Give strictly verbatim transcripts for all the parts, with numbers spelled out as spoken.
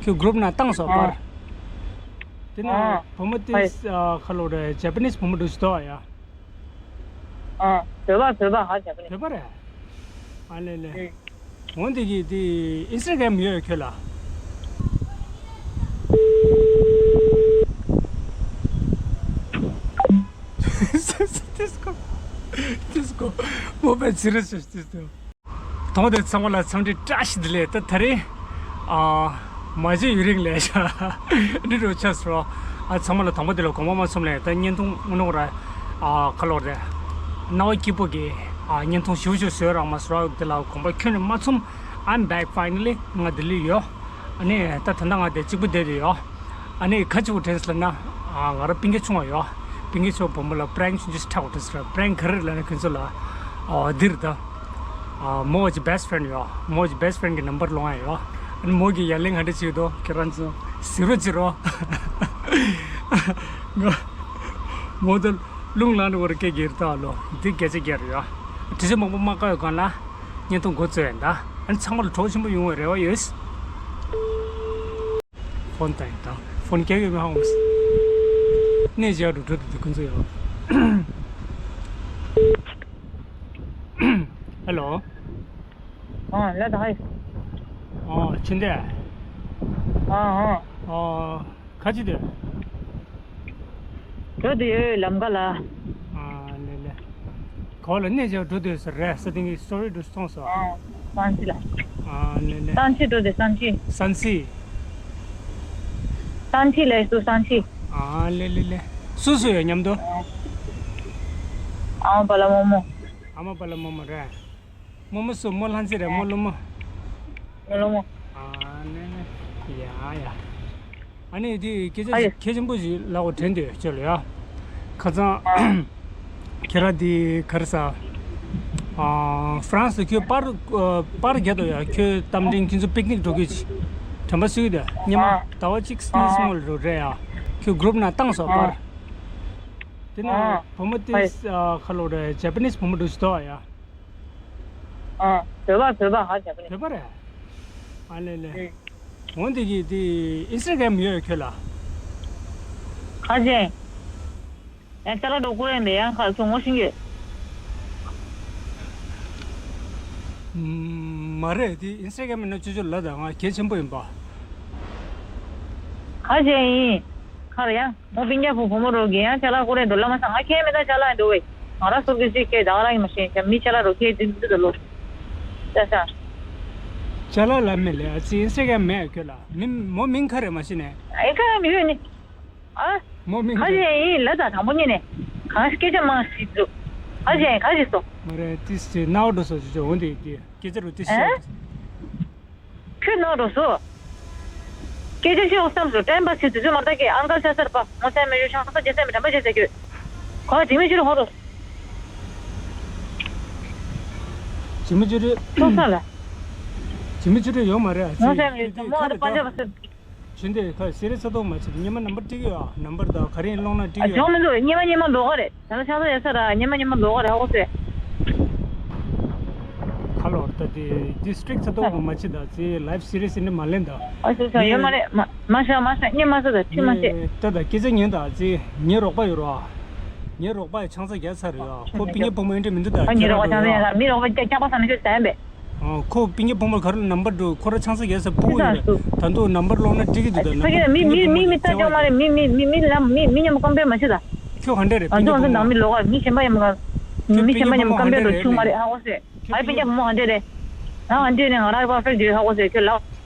ཁྱོད་གུ་རུབ་ནང་བཏང་སོང་པར། དེ་ན་བུ་མོ་དེ་ཁ་ལོ་རེད། ཇ་པ་ནིས་བུ་མོ་འདུག་ཅི་ཐོག་ཡ། ཨ། བོད་པ་བོད་པ་ཧ་ཇ་པ་ནི། བོད་པ་རེད། ཨ་ལེ་ལེ། ཨུ། འོན་ཏེ་གི་དེ་ཨིན་སི་ཊ་གྷ་རམ་ཡོད་ཁྱོད་ལ། ཏིས་ཀོ། ཏིས་ཀོ། མོ་པའི་ཚི་རི་སི་ཏིས་ཏོ། དང་པོ་དེ་ཚང་མ་ལ་འཚམས་འདྲི་བཀྲ་ཤིས་བདེ་ལེགས། ད་ད་རེས། ཨ། མ་བརྗེད་ཡུན་རིང་ལས་ཤ་འདི་རུ་ཆགས་སོང་། ཨ། ཚང་མ་ལ་དང་པོ་དེ་ལ་དགོངས་པ་མ་ཚོམས་ལས། ད་བརྙན་ཐུང་དངོས་གནས་ར། ཨ། ཁ་ལོར་རེད། རྣ་བ་སྐྱིད་པོ་གི། ཨ། བརྙན་ཐུང་ཞིབ་ཞིབ་བཟོས་རག་མ་བཟོས་རག་དེ་ལ་དགོངས་པ་ཁྱོན་ནས་མ་ཚོམས། I'm back finally. ང་ལྡི་ལི་ཡོད། ཨ་ནི་ད་ད་ལྟ་ང་དེ་གཅིག་པུ་བསྡད་དེ་ཡོད། ཨ་ནི་ཁ་གཅིག་པུ་དྲན་སོང་ལབ་ན། ཨ། ང་རང་སྤུན་ཀྱག་ཆུང་བ་ཡོད། སྤུན་ཀྱག་ཆུང་བ་བུ་མོ་ལ་པྲེང་ཆུང་ཆུང་ཞིག་འཁྲབ་དགོས་དྲན་སོང་ར། པྲེང་ག་རེ་ལབ་ན་ཁྱོད་ཚོ་ལ། ཨ། འདིར་ད། ཨ། མོ་གི་བྷེ་སི་ཊི་ཕེ་རེན་ཌི་ཡོད། མོ་གི་བྷེ་སི་ཊི་ཕེ་རེན་ཌི་གི་ནམ་བར་སློང་ཡ་ཡོད། ཨ་ནི་མོ་གིས་ཡ་ལན་ག་འདྲ་བྱེད་འདུག་ཁྱེད་རང་ཚོ་གཟིགས་རོགས་བྱེད་རོགས། ང་མོ་ཚོ་རླུང་ལངས་འགྲོ་བར་སྐད་སྒྱེར་ད་ལོ། འདི་སྐད་ཆ་སྒྱེར་ཡོད། དྲི་ཆ་མང་པོ་མ་བཀག་ཡོད་གང་ལ། བརྙན་ཐུང་འགོ་བཙུགས་ཡིན་ད། ཨ་ནི་ཚང་མ་ལ་གྲོགས་ཆེན་པོ་ཡོང་བའི་རེ་བ་ཡོད། ཕོན་བཏང་ཡིན་ད། ཕོན་སྐྱེལ་ཡོད་མེད་ཧ་གོ་མ་སོང་། གནས་མཇལ་རུ་འགྲོ་དུས་དུས་ཁོང་ཚོ་ཡོད། ཧེ་ལོ། ཨ་ལ་ད་ཧའི། ཨ་ཕྱིན་ཏེ། ཨ་ཨ། ཨ། ག་ཅི་འདོད། འགྲོ་འདོད་ཡོད་ལམ་ཁ་ལ། ཨ་ལེ་ལེ། གོ་ལ་གནས་མཇལ་འགྲོ་འདོད་ཟེར་རེད་ས་སྟེང་གི་སི་ཊོ་རི་འདྲ་སོང་སོ། ཨ་སན་ཅི་ལ། ཨ་ལེ་ལེ། སན་ཅི་འགྲོ་འདོད་སན་ཅི། སན་ཅི། སན་ཅི་ལས་སུ་སན་ཅི། ཨ་ལེ་ལེ་ལེ། སུ་སུ་ཡོད་མཉམ་དུ། ཨ་མ་པ་ལ་རྨོ་མོ། ཨ་མ་པ་ལ་རྨོ་མོ་རེད། རྨོ་མོ་སུ། རྨོ་ལྷ་མཛེས་རེད། རྨོ་ལོ་མོ། རྨོ་ལོ་མོ། ཨ་ནི་ནི། ཡ་ཡ། ཨ་ནི་དེ་སྐད་ཆ་ཨ་ཡ། གལ་ཆེན་པོ་ཞིག་ལབ་དགོས་དྲན་འདུག་ཁྱོད་ལ་ཡ། ཁ་སང་། ཨ། ཁྱེད་རང་དེ་ག་རེ་ཟ། ཨ། ཧྥ་རན་སི་ཁྱོད་པར། ཨ། པར་རྒྱག་འདུག་ཡ། ཁྱོད་རྟ་མགྲིན་ཁྱེད་ཚོ་པིག་ནིག་འགྲོ་གི་དྲན་པ་གསོས་ཀྱི་འདུག་སྔོན་མ་ཨ། ཟླ་བ་གཅིག་གཉིས་ཨ། སྔོན་ལ་རེད་ཡ། ཁྱོད་གུ་རུབ་ནང་བཏང་སོང་ཨ། པར། དེ་ན་ཨ། བུ་མོ་དེ། ཨ། ཁ་ལོ་རེད། ཇ་པ་ནིས་བུ་མོ་འདྲ་ཞིག་འདུག་ཡ། ཨ། བོད་པ་བོད་པ་ཧ་ཇ་པ་ནི། བོད་པ་རེད། ཨ་ལེ་ལེ། ཨུ། འོ་འདི་གི་དེ་ཨིན་སི་ཊ་གྷ་རམ་ཡོད་ཁྱོད་ལ། ཁ་ཅན། ཡང་ཅ་ལག་འགྲོ་དགོས་རེད་འདི་ཡང་ཁ་ཚོ་ངོ་ཤེས་ཀྱི། མ་རེད་དེ་ཨིན་སི་ཊ་གྷ་རམ་ཡིན་ན་ཅོ་ཅོ་ལབ་དང་ང་གལ་ཆེན་པོ་ཡིན་པ། ཁ་ཅན་ཡིན། ཁ་རེད་ཡང་། མོ་སྤུན་ཀྱག་བུ་བུ་མོ་རོགས་ཀྱི་ཡང་ཅ་ལག་ཁོ་རེ་འདུག་ལ་མ་སང་ང་ཁྱེད་མེད་ད་ཅ་ལག་འདུག་བས། ང་ར་སོར་གི་ཅིག་ཁྱེད་ད་ར་ཡིན་མ་ཤེས་ཅ་མི་ཅ་ལག་རོ་ཁྱེད་འདི་འདི་འདུག་ལོ། ཅ་ཤ། ཅ་ལག་ལ་མེད་ལེ་ཨ་ཙི་ཨིན་སི་ཊ་གྷ་རམ་མེད་ཁྱོད་ལ། མི་མོ་མིང་ག་རེ་མ་ཤེས་ནས། ཨེ་ཁ་རམ་ཡོད་ནི། ཨ། མོ་མིང་ག་ཁ་ཅན་ཡིན་ལ་ད་དང་པོ་ཉིད་ནས། གང་སྐད་ཆ་མང་ཞིག་འདུག་ཁ་ཅན་ག་ཅིག་སོ། མ་རེད་ཏིས་ཅེ་ནའོ་འགྲོ་སོ་ཅོ་ཅོ་འོ་འདི་འདི་སྐད་ཆ་རུ་ཏིས་ཨེ། ཤ། ཁྱོད་ནོར་འགྲོ་སོ། སྐད་ཆ་ཤོད་བསམ་སོ་དྲན་པ་ཚིག་དུས་ཚོད་མ་ལྟ་ཀྱི་ཨང་ཀལ་ཆ་སར་པ་ངོ་ཚ་མེད་ཡོད་ཤང་ས་རྒྱལ་སྲས་མི་དྲན་པ་བྱེད་ཟེར་ཁྱོད། གོ་ཇི་མི་ཅི་རུ་ཧོ་རུ། ཇི་མི་ཅི་རུ། ཏོག་ས་ལ། ཇི་མི་ཅི་རུ་ཡོང་མ་རེད་ཨ་ཙི། ངོ་ཚ་མེད་ཡོད་མོ་ཨ་རེ་པ་འཇབ་པ་སེ། ཇི་འདི་ཁ་སེ་རི་ཚ་ཏོག་མ་བྱེད་སྙེ་མ་ནམ་པར་སྤྲད་ཀྱི་ཡོད་ཨ་ནམ་པར་དང་ག་རེ་སློང་ན་སྤྲད་ཀྱི་ཡོད། ཇོང་མི་འདུག་སྙེ་མ་སྙེ་མ་ལོག་ག་རེད། ད་ལྟ་ཆང་ས་ཡོད་ས་ར་ཉི་མ་ཉི་མ་ལོག་ག་རེ་ཧ་གོ་སོང་། ཁ་ལོར་ད་དེ་ཌི་སི་ཊི་རིག་ཚ་ཏོག་གི་མ་ཕྱི་ད་ཚེ་ལའིབ་སི་རི་ཡས་ནི་མ་ལེན་ད། ཨ་ཤོ་ཤོ་ཡོད་མ་རེད། མ་མ་ཤ་མ་ཤ་ཉི་མ་ས་ད་ཁྲི་མ་ཤེས། ད་ད་སྐད་ཆ་ཉན་ད་ཚེ་ངའི་རོགས་པ་ཡོད་རོགས། ངའི་རོགས་པ་ཡི་ཆང་ས་རྒྱག་ཚར་ཡོད། ཁོ་སྤུན་ཉེ་ཕོ་མོ་ཨེ་འདྲ་མི་འདུག་ད། ཨ་ངའི་རོགས་པ་ཆང་ས་རྒྱག་ཚར་མི་རོགས་པ་སྐྱག་པ་ས་མི་ཤོད་ཟ་ཡ་མེད། ཨོ། ཁོ་སྤུན་ཀྱག་བུ་མོ་ག་རེ་ལ་ནམ་བར་འགྲོ་ཁོ་ར་ཆང་ས་རྒྱག་ས་སྤུ་གུ་ཡོད་རེད། ད་དུང་ནམ་བར་སློག་ན་འགྲིག་གི་འདུག་ད་ཕ་གི་ལ་མི་མི་མི་མི་ལྟ་ཆོག་མ་རེད། མི་མི་མི་མི་ལ་མི་མི་མཉམ་པོ་ཀམ་པེར་མ་བྱེད་ད། ཁྱོད་ག་འདྲ་རེད་ང་ཚོ་ང་ཚོ་ནང་མི་ལོག་ག་མི་གཞན་པ་མཉམ་ག་མི་གཞན་པ་མཉམ་ཀམ་པེར་འགྲོ་ཆུང་མ་རེད་ཧ་གོ་སོང་། ཨའི་སྤུན་ཀྱག་བུ་མོ་ག་འདྲ་རེད། ང་ང་འདྲ་ནས་ང་རང་པར་ཕེག་འདྲ་ཧ་གོ་སོང་ཁྱོད་ལ།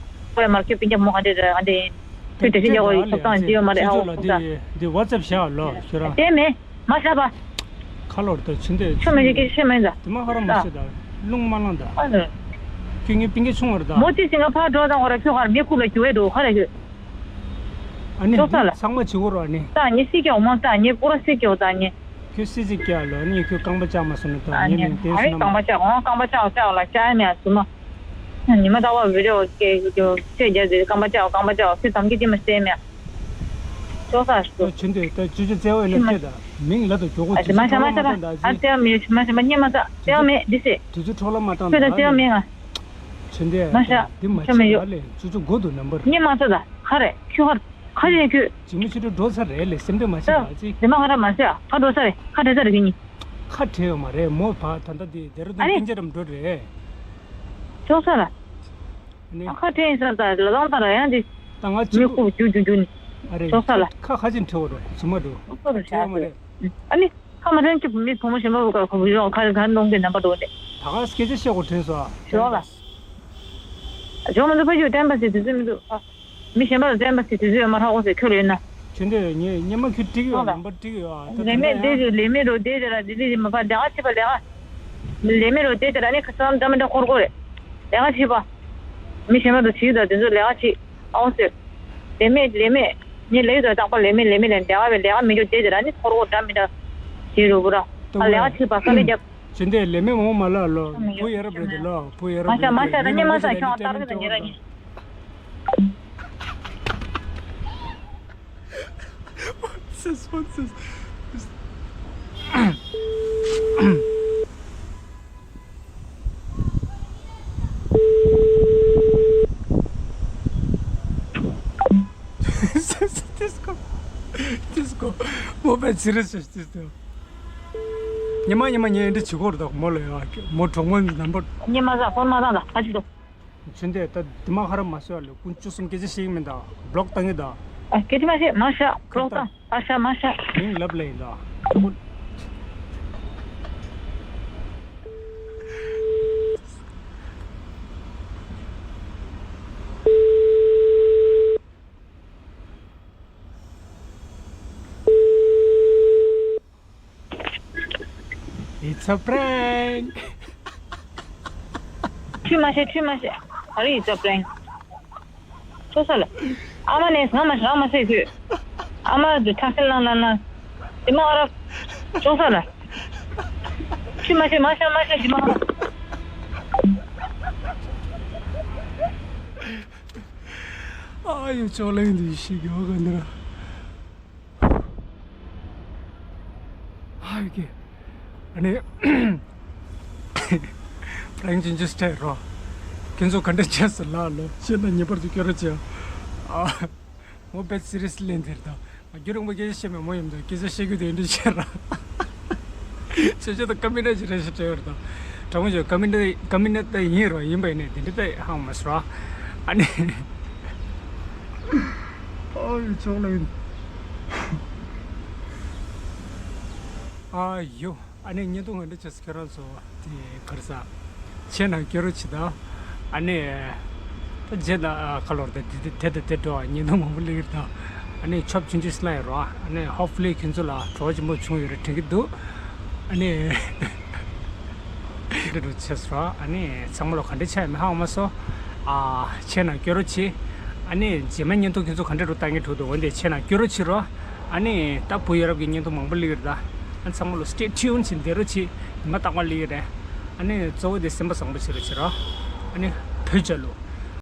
ཁོ་ཡ་མར་ཁྱོད་སྤུན་ཀྱག་བུ་མོ་ག་འདྲ་རེད་ང་འདྲ་ཡིན། ཁྱོད་དེ་བཞིན་ཡག་པོ་ཡིན་ཐོབ་ཐང་ཅི་ཡོད་མ་རེད་ཧ་གོ་སོང་ད། འདི་ཝ་ཙེབ་བཞག་ལོ་ཁྱོད་རང་། དེ་མེད། མ་བཞག་པ། ཁ་ལོར་ད་ཕྱིན་ཏེ། ཆོ་མེད་ཀྱི་སྐད་ཆ་མེད་ད། དེ་མ་ཧ་ར་མ་ཤེས་ད། རླུང་མ་ལངས་ད། ཨ་ནི། ཁྱོད་ངའི་སྤུན་ཀྱག་ཆུང་བ་རེད་ད། མོ་ཅི་ཞིག་ང་ཕར་འགྲོ་དང་ཁོ་ར་ཁྱོད་ཁར་མི་ཁུག་ལ་རྒྱུ་བས་འགྲོ་ཁ་ར་ཁྱོད། ཨ་ནི་ཅོག་ཙག་ལ། ཚང་མ་བྱེད་དགོས་རོགས་ཨ་ནི། ད་ངའི་སྲིད་ཀྱི་འོ་མ་ད་ངའི་པོ་ར་སྲིད་ཀྱི་འོ་ད་ངའི། ཁྱོད་སྲིད་ཅིག་སྐྱག་ལོ་ཨ་ནི་ཁྱོད་རྐང་པ་བཅག་མ་སོང་ན་ད་ཨ་ངའི་ནི་མིང་བསྟན་ཨ་སོང་ནི་ན་རྐང་མ། པ་བཅག་འོང་རྐང་པ་བཅག་བཅག་ལ་བཅག་ཡ་མེད་ཨ་ཟུ་མ། ཉི་མ་རྟག་པར་བི་ཌི་ཡོ་སྐད་ཀྱི་ཚེ་རྒྱ་ཟེར་རྐང་པ་བཅག་རྐང་པ་བཅག་ཁྱོད་དམ་གྱི་ཅི་མ་བསྟན་མེད་ཨ། ཅོག་ཙག་ཟེར། ད་བྱེད་འདོད་ད་ཅི་ཅི་བཙལ་བ་ཡིན་ན་སྐད་ད་མིང་ལ་ད་མགྱོགས་པོ་ཨ་ཅི་མ་ཤ་མ་ཤ་ད་ཨ་བཙལ་བ་མེད་མ་ཤ་མ་སྙེ་མ་ད་བཙལ་བ་མེད་འདི་ཟེར། དུས་ཚོད་འཕྲོ་བརླག་མ་བཏང་ད་ཨ་ཅི། བཙལ་བ་མེད་ང་། དེ་འདྲ་མ་ཤག་འདི་མ་ཤག་བྱེད་ཡ་ལས་ཅུ་ཅུ་དགོ་འདུག་ནམ་པར། གཉིད་མ་ས་ད་ཁ་རེད་ཁྱོད་ཁ་ཁ་རེད་ཁྱོད། ཇི་མི་ཆུ་དྲོ་འགྲོ་ཚར་རེད་ལས་སེམས་ཁྲལ་མ་བྱེད་ད་ཅི། དེ་མ་ཁ་ར་མ་ཤག་ཁ་འགྲོ་ས་རེད་ཁ་བྲལ་ས་རེད་ཁྱོད་གཉིད། ཁ་བྲལ་ཡོད་མ་རེད་མོ་བ་ད་ལྟ་འདི་དེ་རུ་ཨ་དུ་ནི་སྤུན་ཀྱ་རམ་འགྲོ་རེད། ཅོག་ས་ལ། ཨ་ནི། ཁ་བྲལ་ཡིན་ས་ད་ལ་ལོང་ད་ར་ཡང་འདི། ད་ང་གཅིག་མི་པུ་ཁུག་རྒྱུག་རྒྱུག་རྒྱུག་ནི། ཨ་རེད། ཅོག་ས་ལ། ཁ་ཁ་ཅིག་བྲལ་བ་རེད་ཇི་མ་འགྲོ། ཅོག་ས་ལ་བྲལ་ཡོད་མ་རེད། ཨ་ནི། ཁ་མ་དྲན་གྱི་བུ་མོ་གཞན་པ་བུ་ག་ག་བུ་ཡོང་ཁ་ག་ནོང་གི་རྣམ་པ་འགྲོ་དེ། ད་ག་སྐད་ཆ་བཤད་དགོས་དྲན་སོང་། ཞོག་ལ། ཇོ་མ་འདུག་ཕ་ཡུལ་བསྟན་པ་ཟེར་དུས་ཚོད་མི་འདུག་ཨ། མི་གཞན་པ་ལ་བསྟན་པ་ཟེར་དུས་ཚོད་ཡོད་མ་རག་འོ་ཟེར་ཁྱོད་ལ་ཡོད་ན། ཁྱོད་འདི་ངས་སྙེ་མ་ཁྱོད་འགྲིག་ཡོད་ལམ་པ་འགྲིག་ཡོད་ཨ་ད་ལས་མེད་བསྡད་ཡོད་ལས་མེད་རོ་བསྡད་དེ་ར་དེ་དེ་དེ་མ་པ་ལས་ཀ་བྱེད་པ་ལས་ཀ་ལས་མེད་རོ་བསྡད་དེ་ར་ནི་ཁ་སང་འདྲ་མི་འདྲ་འཁོར་དགོས་རེད། ལས་ཀ་བྱེད་པ། མི་གཞན་པ་དང་བྱེད་ཡོད་ད་དེ་ཚོ་ལས་ཀ་བྱེད་ཨོ་ཟེར། ལས་མེད་ལས་མེད། ངས་ལས་ཡོད་ད་རྟག་པར་ལས་མེད་ལས་མེད་ལས་འདས་པའི་ལས་ཀ་མི་འཇོག་བསྡད་དེ་ར་ནི་འཁོར་དགོས་འདྲ་མི་འདྲ། བྱེད་རོ་བུ་ར། ཨ་ལས་ཀ་བྱེད་པ་ས་ལས་རྒྱབ། ཇི་འདྲའི་ལས་མེད་མོ་མ་ལ་ལོ་བུ་ཡ་རབས་རེད་དེ་ལོ་བུ་ཡ་རབས་མ་རེད་ཤ་མ་ཤ་ད་ཉེ་མ་ས་ཁྱོད་ལྟར་གི་ད་ཉེ་ར་ཉེ། What's this? What's this? Disco. Disco. མོ་བས་ཚི་རེ་ཤ་སྟེ་སྟེ། ཉི་མ་ཉི་མ་ཉལ་འདྲི་བྱེད་སྐོར་དང་མོ་ལ་ཡ་མོ་གྲོགས་མོ་ནམ་པར། ཉི་མ་ཟ་སྐོར་མ་བཏང་ད་ཁ་ཅིག་ཏུ། ཆུ་འདས་ད་དེ་མ་ཧ་ར་མ་ཤོར་ལ་ཀུན་བཅུ་གསུམ་སྐད་ཆ་བཤད་ཀྱི་མིན་ད་བློག་བཏང་གི་ད། ཨ་སྐད་ཆ་མ་བཤད་མ་ཤ་བློག་བཏང་ཨ་ཤ་མ་ཤ། མིང་ལབ་ལ་ཡིན་ད། It's a prank. ཁྲུས་མ་བྱེད་ཁྲུས་མ་བྱེད། ཨ་རི་it's a prank. ཅོག་ས་ལ། ཨ་མ་ནས་ང་མ་རང་མ་ཟེར་ཁུས། ཨ་མ་དུ་ཐག་སེལ་ལང་ལང་ལང་། དེ་མ་ཨ་ར། ཅོག་ས་ལ། ཁྲུས་མ་བྱེད་མ་བྱ་མ་བྱ་དེ་མ་ཨ་ར། ཨ་ཡོ་ཅོག་ལེན་དུ་ཤི་གི་ཨོ་ག་འདི་ར། ཨ་ཡོ་ཀེ། ཨ་ནི། པྲེང་ཅིན་ཅི་སྟེ་རོ། ཁྱེད་ཚོ་ག་འདྲ་བྱས་སུ་ལ་ལོ་ཤེས་ན་ངེས་པར་དུ་སྐྱོ་ར་བྱེད། ཨ། མོ་བེད་སི་རི་སི་ལེན་དེར་དང་། རྒྱུ་རིང་པོ་སྐད་ཆ་བཤད་མེད་མོ་ཡིན་དུ་སྐད་ཆ་བཤད་རྒྱུ་དེ་འདྲ་བཤད་ར། ཆེ་ཆེ་དང་ཀ་མི་ན་ཅི་རེ་ཞིག་བྲལ་བར་དང་། དྲང་མོ་བྱས་ཀ་མི་ན་ཀ་མི་ན་ད་ཡིན་རོ་ཡིན་པ་ཡིན་ནས་དེ་འདྲ་ད་ཧང་མ་སོ་ར། ཨ་ནི། ཨོ་ཡི་ཆོག་ལ་ཡིན། ཨ་ཡོ། ཨ་ནི་བརྙན་ཐུང་ང་འདྲ་བྱས་སུ་ཁྱེད་རང་ཚོ་དེ་གར་ས་ཆེ་ན་སྐྱོ་རོ་ཆི་ད། ཨ་ནི་ད་རྗེས་ད་ཁ་ལོར་ད་དེ་དེ་དེ་དེ་འགྲོ་བརྙན་ཐུང་མང་པོ་སླེབས་ཀྱི་རེད་ད། ཨ་ནི་ཆོབ་ཆུང་ཆུང་སླེབས་ཡོད་རོ། ཨ་ནི་hopefully ཁྱོད་ཚོ་ལ་གྲོགས་ཆེན་པོ་བྱུང་ཡོད་རེད་དྲན་གྱི་འདུག་ཨ་ནི་འདྲ་འདྲ་བྱས་སོ། ཨ་ནི་ཚང་མ་ལོ་ག་འདྲ་ཆགས་ཡོད་མེད་ཧ་གོ་མ་སོང་། ཨ་ཆེ་ན་སྐྱོ་རོ་ཆི། ཨ་ནི་རྗེས་མའི་བརྙན་ཐུང་ཁྱོད་ཚོ་ག་འདྲ་རུ་ལྟ་ངེས་འགྲོ་འདུག་འོན་ཏེ་ཆེ་ན་སྐྱོ་རོ་ཆི་རོ། ཨ་ནི་ད་བུ་ཡ་རབས་ཀྱི་བརྙན་ཐུང་མང་པོ་སླེབས་ཀྱི་རེད་ད། ཨ་ཚང་མ་ལོ་stay tuned བྱེད་བསྡད་རོགས་བྱེད། ཉི་མ་རྟག་པར་སླེབས་ཀྱི་རེད། ཨ་ནི་གཙོ་བོ་དེ་སེམས་པ་བཟང་པོ་བྱེད་རོགས་བྱེད་རོགས། ཨ་ནི་བོད་རྒྱལ་ལོ།